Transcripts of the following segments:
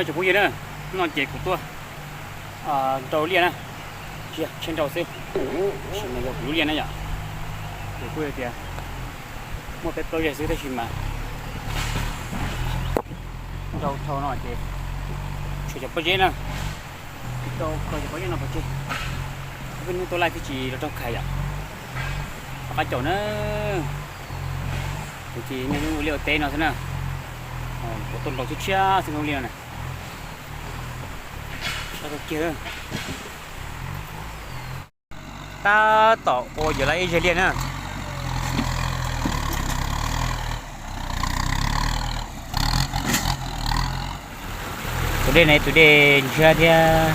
Cov phooj ywg na, hnub no ces kuv tuaj nrau liaj na, tsis yog tsheb nrau xwb, tab sis mas yog kuv lub liaj na yom. Ces kuj yog tias muaj peb plaub yeg xwb tab sis mas nrau dhau no ces tshuav cov pob zeb na, tsis tau kho cov pob zeb no pov tseg, peb hnub tuaj laij twb tsis los raug khais yom. Rov qab caum na, kuv ces niaj hnub ua liaj ua teb no xwb na, kuv tuaj nrau tshiab tshiab xwb hnub liaj no na. Sab kiag, tab tom ua yuav lawm ib zeg liaj na. Tus dej ne tus dej ntshiab thiab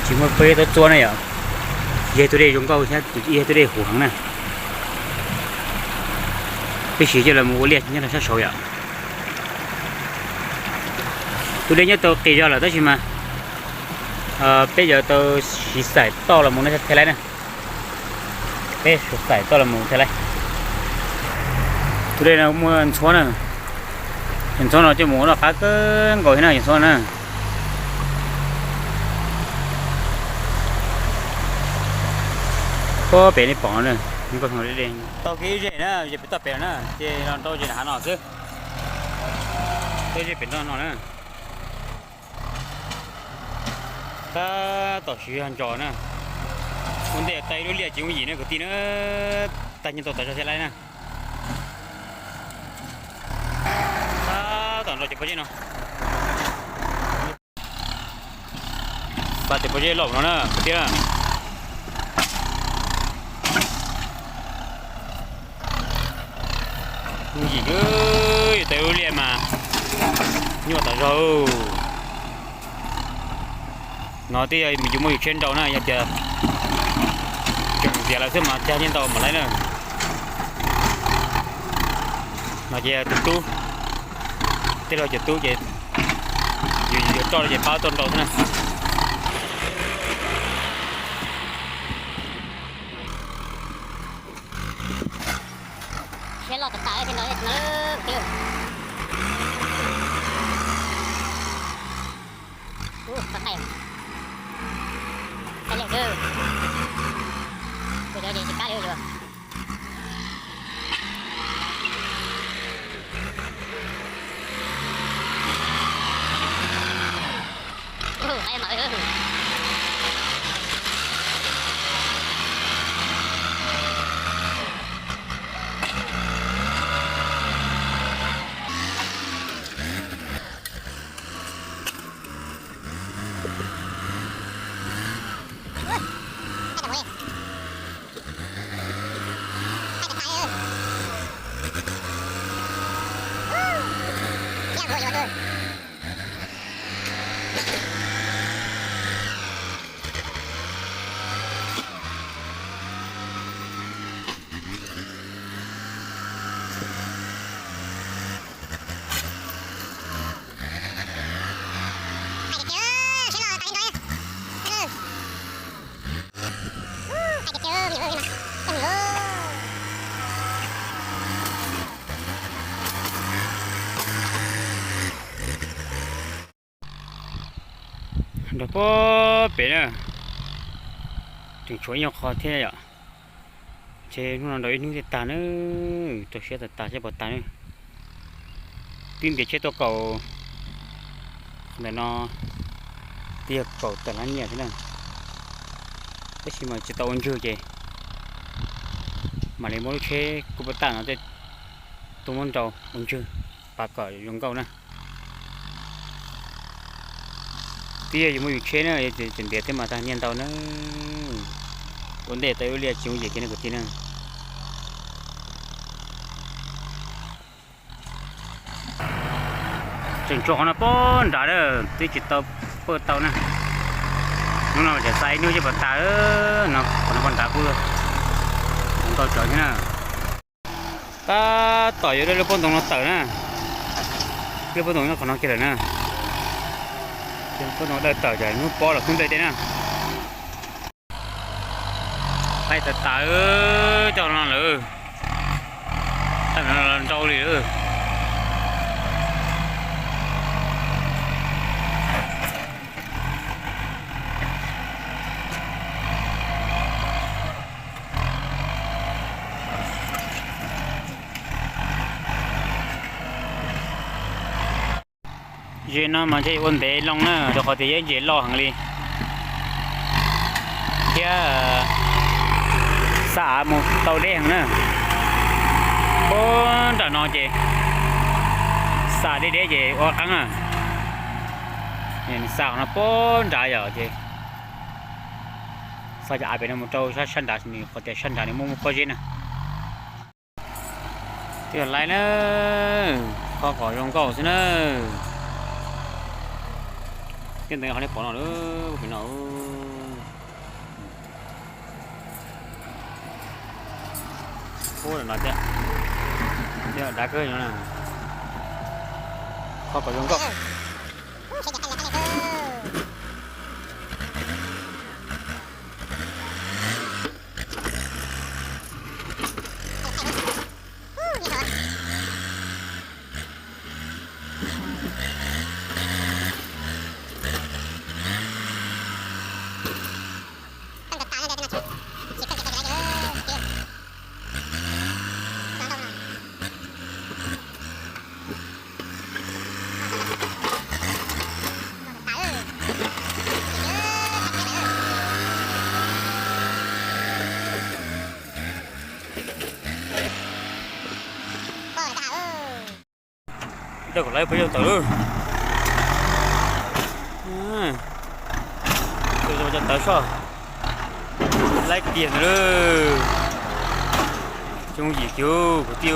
tsis muaj peb txob txuab na yom. Yog tus dej zoo nkauj thiab yog tus dej huv heev na. Peb siv coj los mus ua liaj nyob rau sab saud yom. Tus dej nyob tau qis zog lawm tab sis mas peb yuav tau siv xaim toj los mus no thiaj laib na. Peb siv xaim toj los mus thiaj laib. Tus dej no muaj ntxhuab na, tus ntxhuab no coj mus ua noj qab kawg nkaus thiab na, tus ntxhuab na. Puag pem nej pom na, tau kiag ib zeg na, zeg pem toj pem no na, ces los nrau zeg hav no xwb. Tau zeg pem no no na. Tab tom siv zog ntsos na. Ua ntej tau ib lub liaj ces muaj yim na kwv tij na. Tag nyiaj ntau tas zog thiaj laib na. Tab tom nrau cov pob zeb no. Xa cov pob zeb loj no na kwv tij na. Muaj yim, yus tau ib lub liaj mas nyuaj tas zog. No twb yog yus muab yus tsheb nrau na, yog tias tseem ntiav lawm xwb mas tag nyiaj ntau mam laib na. No ces tus tub, tij laug cov tub ces yus yuav roj ces pab tuaj nrau xwb na. Siab loj tas tas li no, no kwv tij. Ub, qab qaij, qaij liaj kawg. Kuv cov ces tsis kab li yuav. Ub, qaij mawm. Nrog puag pem na, tseem tshuav ib nyuag qho thiab yom. Ces hnub no nrau ib hnub thiaj tag na, rau siab tas tas thiab puas tag na. Twb ntiav tsheb tuaj kaum, ntawm no twb yog kaum tawm lab nyiaj thiab na. Tab sis mas tsis tau ua ntswg ces mam li muab lub tsheb kuj puas tag no thiaj tuaj muab nrau ua ntswg, pab kom zoo nkauj na. Twb yog yus muaj yus tsheb na, tseem ntiav thiab mas tag nyiaj ntau na. Ua ntej tau ib lub liaj tsis muaj yim kiag na kwv tij na. Tseem tshuav qhov no puag nrad na, twb tsis tau pawj tau na. Hnub no tseem xa ib hnub thiaj puas tag no, qhov no puag nrad kuj nkauj tsawv thiab na. Tab tom yuav dawj lub pob ntoo no tawm na. Lub pob ntoo nyob qhov no kiag lawm na. Lub pob ntoo dawj tawm ces hnub pob los kub nplej teb na. Qaij tas tas coj no lawm. Qaij no los nrau li lawm. Ze no mas ntshe yuav ua ntev loo na, rau qhov tias yeej ntses loj heev li thiab xa av mus tau deb heev na. Puag nram no ces xa deb deb ces ua qeeb na. Xa qhov no puag nrad yom ces xa cov av pem no mus rau sab sab nrad, qhov tias sab nrad nws muaj muaj pob zeb na. Twb yog laib na, kho kom zoo nkauj xwb na. Tij ntev qhov nej pom no, pem no. Ub, no thiab, dav kawg no. Kho kom zoo nkauj. Dawb kom lawv peb yog tawm lawm. Cov tawv soj, laib tiag ntawd lawm. Coob yim kiag kwv tij.